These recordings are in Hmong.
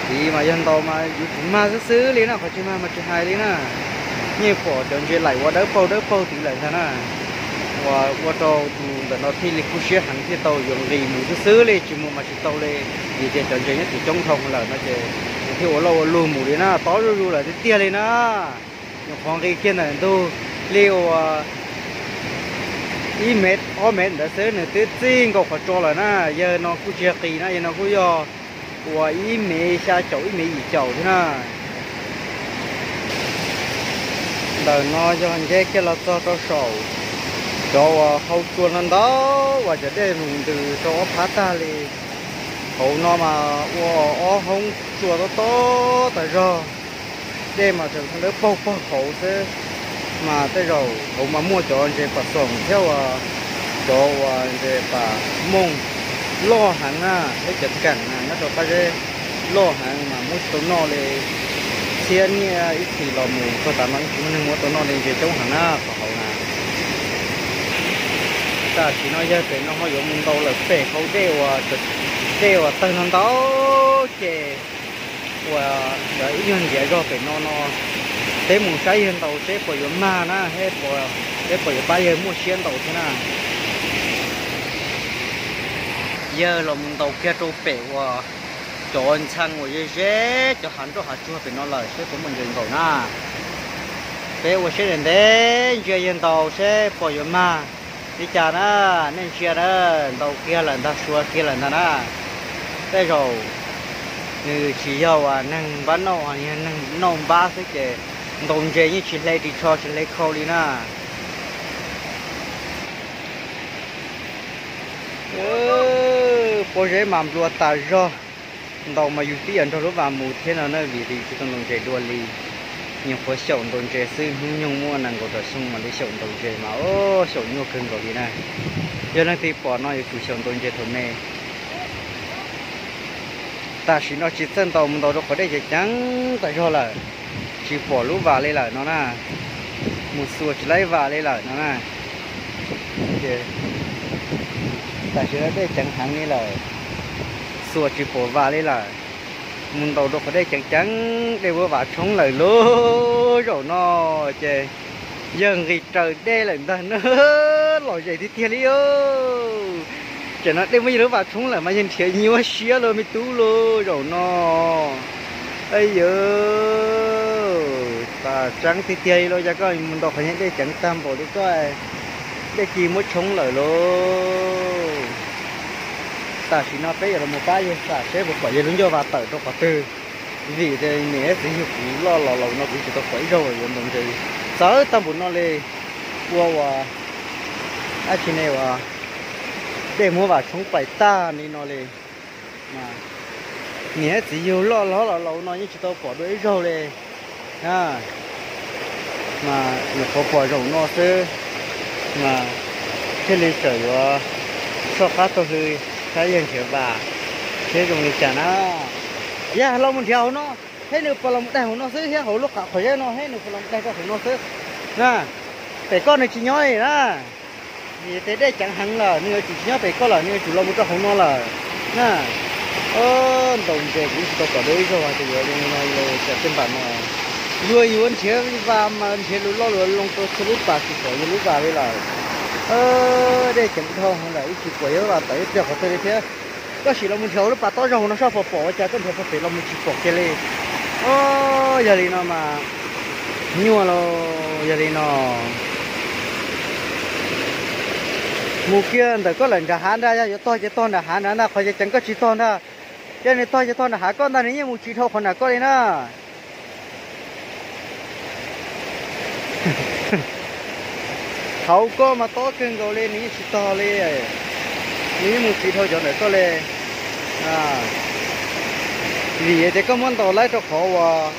Tiv mas yog ntaus mas yuav tsum mag xwb xwb li na, qhov tsis mag mas tsis hais li na. Yeej pom cov ntses laim ua dawb paug dawb paug tid lawm ntag na. Uas ua rau tus ntawm no thiaj li kub siab heev thiaj tau yuav nqis mus xwb xwb li, tsis mus mas tsis tau li. Vim tias cov ntses nyob tim coob dhau lawm no ces nws thiaj ua loj ua luj mus li na, tob zuj zus lawm tiag tiag li na. Nyuam qhuav nqis kiag ntawm ntug li uas ib mev ob mev ntawd xwb nws twb txij nkaus qhov tso lawm na. Yawg no kuj tsis yog qis na, yawg no kuj yog uas ib mev xya caum ib mev yim caum thiab na. Ntawm no yog nceb kiag los txog rau saum cov uas hau tsua no ntau uas cov dej mus ntws rau ob phab tag li. Hauv no mas ua ob hoob tsua tob tob tas zog. Dej mas tseem dawb paug paug hauv xwb, mas tej zaum hauv mas muaj cov ntses pas xoom thiab uas cov uas ntses pas mooj loj heev na, thiab cov keem na nyob rau qab zeb loj heev mas muab tsis tau noj li. Txhiab niaj ib txhis los mus txog tav no yeej tsis muaj neeg muab tau noj li, ntses coob heev na qhov hauv na. Tam sim no yawg pem no ho yuav mus ntaus lawm pem hauv dej uas, dej uas tawg no ntau ces uas ib nyuag ntiav zog pem no no, peb mus saib yawg ntaus seb puas yuav mag na, seb puas yuav pab yawg muaj siab ntaus thiab na. Yawg los mus ntaus kiag rau pem uas cov ntxhee uas ze ze cov hav nroj hav tsuag pem no lawm seb puas muaj ntses ntaus na. Peb ua siab ntev ntev ntsia yawg ntaus seb puas yuav mag li cas na. Nej ntsia na, ntaus kiag lawm ntag, sua kiag lawm ntag na. Tej zaum nws tsis yog uas neeg npab noj, yog neeg noj npab xwb ces ntaus ntses yeej tsis hle ris tsho tsis hle khau li na. Pob zeb mas nplua tas zog. Ntaus mas yus twb yam nrog lub vas mus thiab no na, vim li tsis tau ntaus ntses dua li. Nyuam qhuav xyaum ntaus ntses xwb, hnub nyoog muaj nees nkaum tawm xyoo mam li xyaum ntaus ntses mas, o, xyaum nyuaj kawg nkaus li na. Yog leej twg pom no yuav tsum xyaum ntaus ntses thaum me. Tam sim no tsis txawj ntaus, mus ntaus rau qhov dej ceev ceev tas zog lawm, tsis pom lub vas li lawm no na. Mus xuas tsis laib vas li lawm no na. Tam sim no dej ceev heev li lawm, xuas tsis pom vas li lawm. Mus ntaus rau qhov dej ceev ceev, dej muab vas tshoob lawm lauj. Zaum no ces yawg nqis raws dej lawm ntag na, lom zem tiag tiag li. Tam no dej muab yawg lub vas tshoob lawm mas yawg nrhiav nyuaj siab lauj me tub lauj zaum no. Yawg, tas tseeb tiag tiag li lauj, cas koj mus ntaus qhov dej ceev tag npaum li koj, dej ci muab tshoob lawm lauj. Tam sim no peb yuav los pab yawg xam seb puas pom yawg lub ncauj vas tawm rau qhov twg, vim tias niam txiv yug kuv loj los laus no kuv tsis tau pom ib zaug yuav ntaus ntses txawv tag npaum no li. Ua ua dab tsi ne uas dej muab vas tshoob plaim tag li no li. Niam txiv yug loj hlob los laus no yeej tsis tau pom dua ib zaug li. Mas nyuam qhuav pom zaum no xwb, mas thiaj li txawm yuav soj qab taug lw saib yawg nrhiav vas seb zoo li cas na. Yog los mus nrhiav hauv no, thiab nws puas los mus daig hauv no xwb thiab, hauv lub qhov zeb no thiab nws puas los mus daig rau hauv no xwb na. Pem koj nws tsis nyob li na. Vim tias dej ceev heev lawm nws yuav tsum tsis nyob pem koj lawm, nws yuav tsum los mus rau hauv no lawm na. Ntaus ntses kuv tsis tau pom dua ib zaug hais tias yuav zoo li no li, cas tej npam no yuav yuav nrhiav vas mas nrhiav lus loj lus loo rau txhua lub pas tsis pom yawg lub vas li lawm. Dej ceev dhau heev lawm, yeej tsis pom yawg lub vas tawm ib pliag qhov twg li thiab. Koj sim los mus nrhiav hauv lub pas tob zog hauv no soj pom pom, ua cas koj nrhiav pem los mus tsis pom kiag li. O, yog li no mas nyuaj lauj. Yog li no mus kiag ntawm koj lawm nram hav ntag, yog yuav tog ces tog nram hav ntag, qhov ceev ceev koj tsis tog ntag. Yog nws tog ces tog nram hav koj ntag, nws yeej mus tsis dhau qhov nram koj li na. Hauv koj mas tob kawg nkaus li, nws yeej tsis tog li. Nws yeej mus tsis dhau cov ntawm koj li. Vim tias koj muab ntaus laib rau qhov uas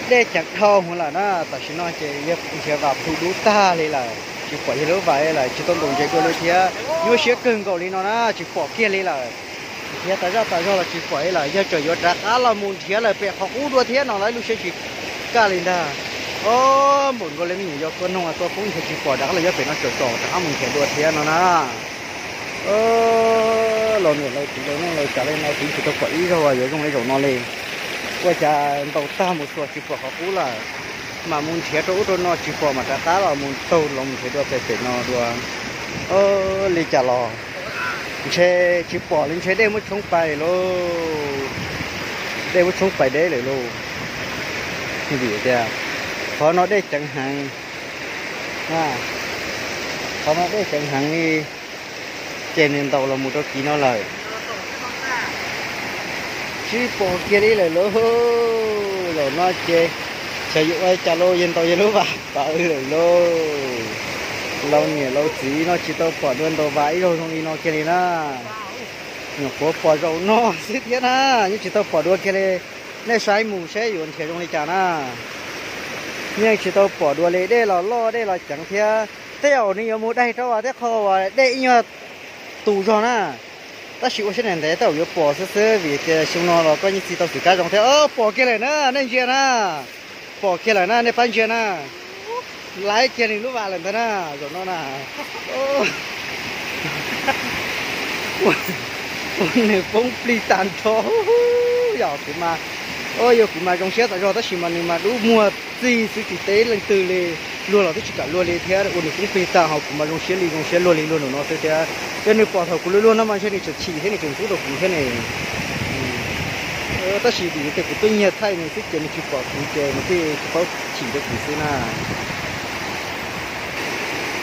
dej ceev dhau hwv lawm na, tam sim no ces yawg nrhiav vas plhu dub tag li lawm, tsis pom yawg lub vas li lawm, tsis tau ntaus ntses dua li thiab, nyuaj siab kawg nkaus li no na, tsis pom kiag li lawm. Nrhiav tas zaj tas zog los tsis pom li lawm, yawg tseem yuav rov qab los mus nrhiav lawm pem qhov qub dua thiab no lawm, lub siab tsis kaj li ntag. O, npaum nkaus li me nyuam yaus tua noog tua poob nrhiav tsis pom, rov qab los nyob pem no tsom tsom rov qab mus nrhiav dua thiab no na. Los niam laus txiv laus neej laus tsav li no kuv tsis tau pom ib zaug yuav zoo li zaum no li. Ua cas ntaus tag mus tsuas tsis pom qhov qub lawm, mas mus nrhiav rau ub rau no tsis pom, mas rov qab los mus taug los mus nrhiav dua pem pem no dua. Li cas los ntshe tsis pom li, ntshe dej muab tshoob pais lauj, dej muab tshoob pais deb lawm lauj. Vim tias qhov no dej ceev heev, qhov no dej ceev heev li, ces nws ntaus los mus rau kis no lawm. Tsis pom kiag li lawm lauj. Zaum no ces xyov yuav ua cas lauj, yawg ntaus yawg lub vas pawv lawm lauj. Laus niam laus txiv no tsis tau pom dua ntaus vas ib zaug zoo li no kiag li na. Nyuam qhuav pom zaum no xwb thiab na, yeej tsis tau pom dua kiag li. Nej saib mus seb yuav nrhiav zoo li cas na. Yeej tsis tau pom dua li, dej los loj dej los ceev thiab. Tej zaum nws yuav mus daig rau uas tej qho uas dej ib nyuag tu zog na. Tab sis ua siab ntev ntev tej zaum yuav pom xwb xwb, vim tias xyoo no los koj yeej tsis tau xwm kab zoo thiab. Pom kiag lawm na, nej ntsia na. Pom kiag lawm na, nej pab ntsia na. Laib kiag nws lub vas lawm ntag na, zaum no na. Ua nws poob plig tag nrho. Yog kuv mas, yog kuv mas zoo siab tas zog, tab sis mas nws mas dub muag txig xwb, tsis teb leej twg li. Luag los twb tsis kam luag li thiab, ua nws poob plig tag, ho kuv mas zoo siab li zoo siab luag li luag nraum no xwb thiab. Yog nws pom thaum kuv luag luag no mas ntshe nws tseem chim thiab nws tseem ntxub rau kuv thiab ne. Tab sis vim tias kuv twb nyiag thaij nws xwb ces nws tsis pom kuv ces nws thiaj tsis paub chim rau kuv xwb na.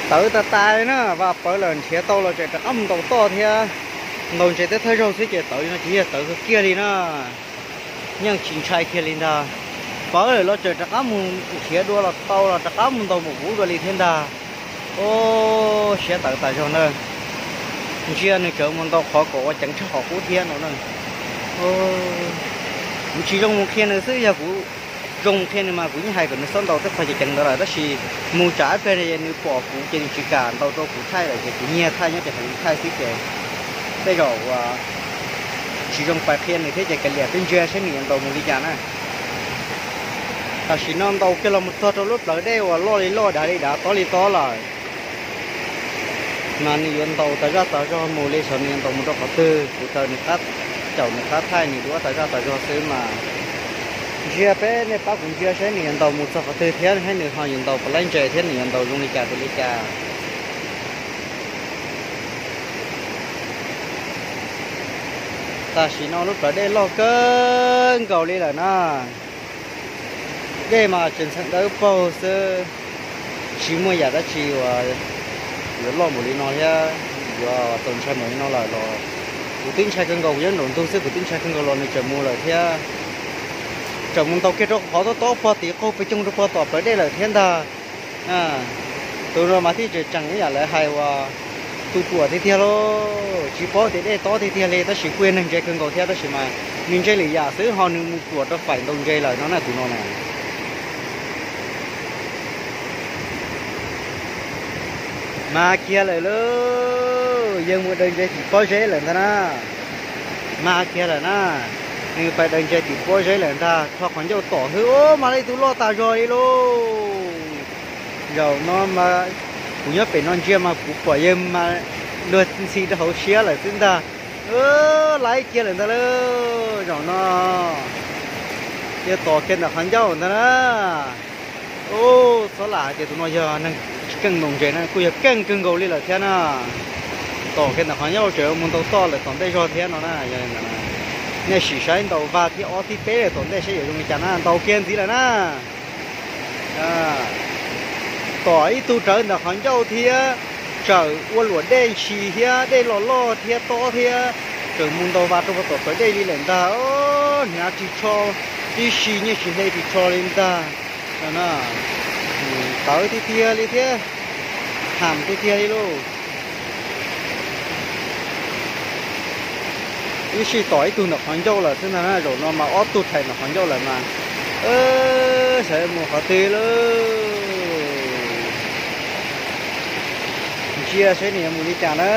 Tawv tas tas na, vas pawv lawm, nrhiav tau los tseem rov qab mus ntaus toj thiab. Ntaus ntses teb thawj zaug xwb ces tawv li no ces yog tawv kawg kiag li na. Yeej tsis ntshai kiag li ntag. Pawv lawm los tseem rov qab mus nrhiav dua los tau los rov qab mus ntaus npaum kuv dua li thiab ntag. Ub, siab tawv tas zog na. Ntsia nws tseem mus ntaus qhov kom ua ceev tshaj qhov qub thiab no na. Kuv tsis zoo mus qhia nws xwb, yog kuv zoo mus qhia nws mas kuv yeej hais kom nws txhob ntaus tej qhov ceev ceev ntawd lawm, tab sis mus tsam ib pliag nws pom kuv ces nws tsis kam ntaus rau kuv thaij lawm ces kuv nyiag thaij nyob rau hauv lub thaij xwb ces tej zaum tsis zoo pais qhia nws thiab ces kav liam peb ntsia saib nws yuav ntaus mus li cas na. Tam sim no ntaus kiag los mus txog rau lub plawv dej uas loj li loj dav li dav tob li tob lawm. Mas nws yuav ntaus tas zaj tas zog mus li saum, nws yuav ntaus mus rau qhov twg, kuv taws nws qab, caum nws qab thaij nws duab tas zaj tas zog xwb mas. Ntsia peb, nej pab kuv ntsia saib nws yuav ntaus mus txog qhov twg thiab saib nws ho yuav ntaus puas laib ntses thiab nws yuav ntaus zoo li cas rau li cas. Tam sim no lub plawv dej loj kawg nkaus li lawm na. Dej mas tseem txheem dawb paug xwb, tsis muaj yam dab tsi uas yuav loj npaum li no thiab yuav txaus ntshai npaum li no lawm los. Kuv twb ntshai kawg nkaus, kuv nyob nraum ntug xwb kuv twb ntshai kawg nkaus los nws tseem mus lawm thiab. Tseem mus ntaus kiag rau qhov tob tob pog tid qaug pes coog rau pog tom plawv dej lawm thiab ntag. Tus no mas thiaj tseem tseem ib yam lawv hais uas tus ruam tiag tiag lauj, tsis paub tias dej tob tiag tiag li tab sis kuj yog neeg ntse kawg nkaus thiab tab sis mas nws ntse lwm yam xwb ho nws mus ruam rau faim ntaus ntses lawm no na tus no na. Mas kiag lawm lauj, yawg mus daws ntses tim pob zeb lawm ntag na. Mas kiag lawm na, nws pais daws ntses tim pob zeb lawm ntag, rho qhov ncauj tom xwb, ub, mas li tus loj tas zog li lauj. Zaum no mas kuv nyob pem no ntsia mas kuv pom yawg mas luag ntxhi rau hauv siab lawm xwb ntag. Laib kiag lawm ntag lauj, zaum no yawg tom kiag ntawm qhov ncauj ntag na. Ub, txhob lam hais tias tus no yog neeg tsis keej ntaus ntses na, kuj yog keej kawg nkaus li lawm thiab na. Tom kiag ntawm qhov ncauj tseem mus ntaus toj lawm tom ntej zog thiab no na. Nej sim saib ntaus vag thiab ob thib teb lawm tom ntej saib yuav zoo li cas na, ntaus kiag ntxiv lawm na. Tom ib tug rawv ntawm qhov ncauj thiab, tsawm ua luam dej ntshis thiab dej los loj thiab tob thiab, tseem mus ntaus vag rau puag tom plawv dej li lawm ntag. Hnav ris tsho tib si, nyiaj tsis hle ris tsho li ntag. Tawv tiag tiag li thiab, ham tiag tiag li lauj. Ib sij tom ib tug ntawm qhov ncauj lawm xwb ntag na, zaum no mas ob tug rhais ntawm qhov ncauj lawm mas, xyov yuav mus qhov twg lauj. Ntsia saib nws yuav mus li cas na.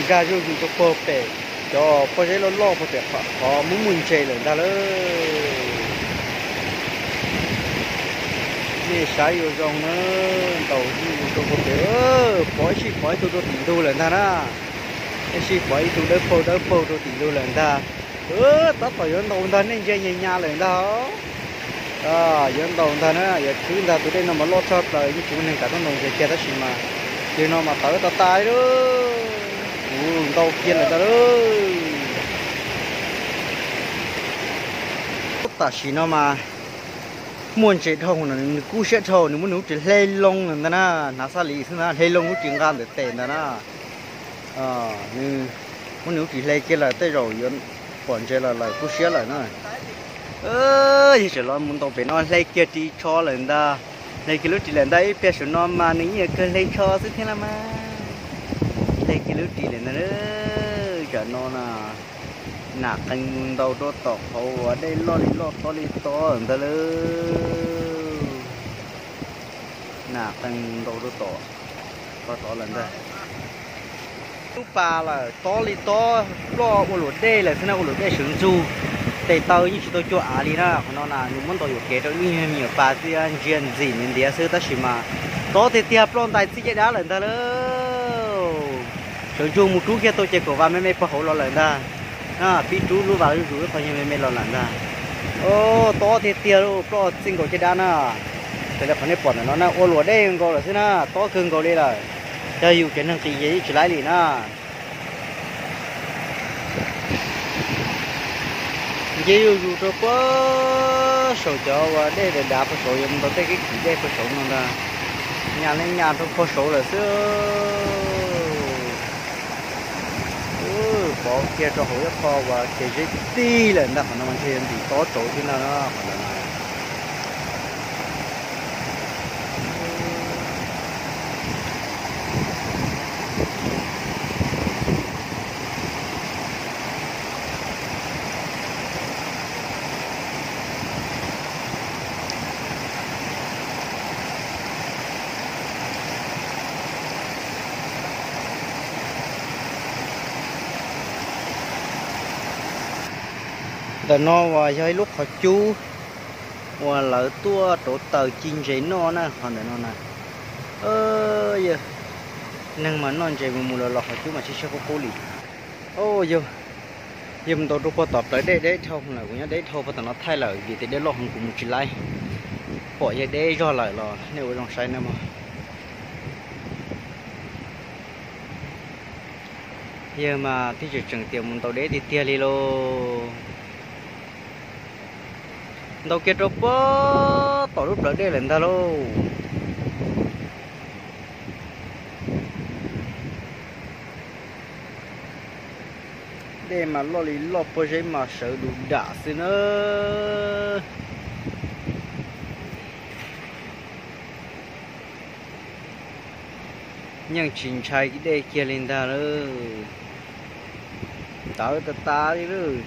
Nkag zuj zus rau puag pem cov pob zeb loj loj puag pem qhov muaj muaj ntses lawm ntag lauj. Nej saib yuav zoo na, ntaus zuj zus rau puag pem, pov ib sij pov ib tug rau tim ntug lawm ntag na. Ib sij pov ib tug dawb paug dawb paug rau tim ntug lawm ntag. Tab tom yuav ntaus ntag, nej ntsia nyas nyas lawm ntag. Yuav ntaus ntag na, yuav khwb ntag, tus dej no mas loj tshaj plaws, yeej tsis muaj neeg kam tuaj ntaus ntses kiag, tab sis mas yog no mas tawv tas tas li lawm. Kuv ntaus kiag lawm ntag lauj. Tam sim no mas muaj ntses dhau no nws kub siab dhau, nws muab nws lub ris hle loo lawm ntag na, hnav xab lis xwb ntag, hle loo lub ris nqa ntawm tes ntag na. Nws muab nws lub ris hle kiag lawm, tej zaum yuav pom ntses los lawm, kub siab lawm na. Yog tseem los mus ntaus pem no hle kiag ris tsho lawm ntag, hle kiag lub ris lawm ntag, ib pliag saum no mas nws yeej yuav kawg hle tsho xwb thiab los mas. Hle kiag lub ris lawm ntag, tam no na. Nam qee mus ntaus rau tom qhov uas dej loj li loj tob li tob ntag lauj. Nam qee mus ntaus rau tom qhov tod lawm ntag. Lub pas lawm, tob li tob, ploj ua luam dej lawm xwb na, ua luam dej sawv ntsug. Tes taw yeej tsis tau cuag av li na, qhov no na nws muab ntaus yuam kev rau ib lub nyuag me nyuam pas xwb, ntsia ntxim ntiav ntiav xwb, tab sis mas tob tiag tiag, ploj ntais txij caj dab lawm ntag lauj. Sawv ntsug mus rub kiag tau ces kaum vas me me puag hauv los lawm ntag. Pib rub lub vas zuj zus ib qho nyuag me me los lawm ntag. Tob tiag tiag lauj, ploj txij nkaus caj dab na. Raws li qhov nej pom ntawm no na, ua luam dej nkaus lawm xwb na, tob kawg nkaus li lawm. Yog yus cov neeg qis ces yeej tsis laib li na. Nce zuj zus rau puag saum cov uas dej dav dav puag saud, yuav mus ntaus tej keeb kwm dej puag saud no ntag. Nyas li nyas rau puag saud lawm xwb. Pov kiag rau hauv ib qho uas kev zeb tij lawm ntag, qhov no mas ntshe yuav ntim tob tsauv thiab ntag qhov no. Ntawm no uas yog ib lub qhov cub uas lawv tuaj rauv taws ci ntses noj na, qhov ntawm no na. Neeg mas noj ntses mus mus los los qhov cub mas tshiab tshiab qub qub li. Yog, yog mus ntaus rau puag tom plawv dej deb dhau lawm, kuv nyob deb dhau puag tom no thaij lawm vim tias dej loj heev kuv mus tsis laib. Pom yog deb zog lawm los nej ua zoo saib nawb mog. Yog mas thiaj tseem tseem tias mus ntaus deb tiag tiag li lauj. Ntaus kiag rau puag tom lub plawv dej lawm ntag lauj. Dej mas loj li loj, pob zeb mas sawv dus dam xwb na. Yeej tsis ntshai dej kiag li ntag lauj. Tawv tas tas li lauj.